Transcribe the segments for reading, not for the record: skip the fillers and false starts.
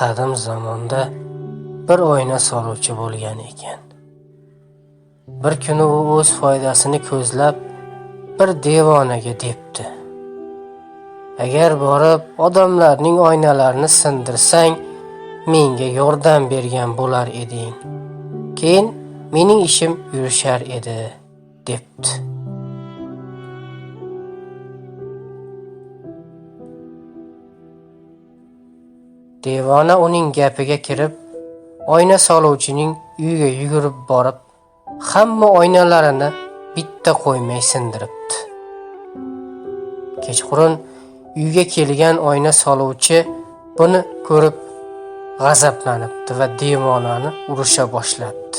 Qadim zamonda bir oyna soluvchi bo'lgan ekan. Bir kuni u o'z foydasini ko'zlab bir devonaga debdi: "Agar borib odamlarning oynalarini sindirsang, menga yordam bergan bo'lar eding. Keyin mening ishim yurishar edi", debdi. Devona uning gapiga kirib, oyna soluvchining uyiga yugurib borib, hamma oynalarini bitta qo'ymay sindiribdi. Kechqurun uyga kelgan oyna soluvchi buni ko'rib g'azablanibdi va devonani urisha boshlabdi.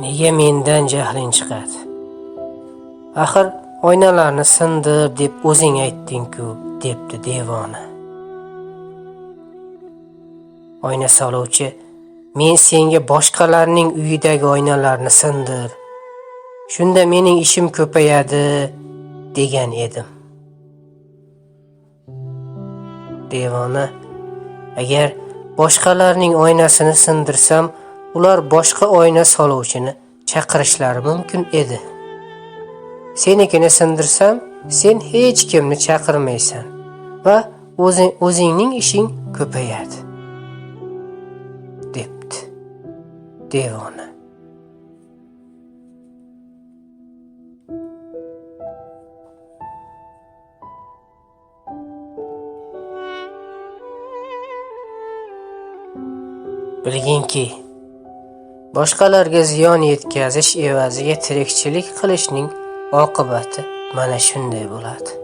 "Nega mendan jahling chiqadi? Axir oynalarni sindir deb o'zing aytding-ku", debdi devona. Oyna soluvchi: "Men senga boshqalarning uyidagi oynalarni sindir, shunda mening ishim ko'payadi degan edim." Devona: "Agar boshqalarning oynasini sindirsam, ular boshqa oyna soluvchini chaqirishlari mumkin edi. Senikini sindirsam, sen hech kimni chaqirmaysan va o'zingning ishing ko'payadi", debdi devona. Bilginki, boshqalarga ziyon yetkazish evaziga tirikchilik qilishning oqibati mana shunday bo'ladi.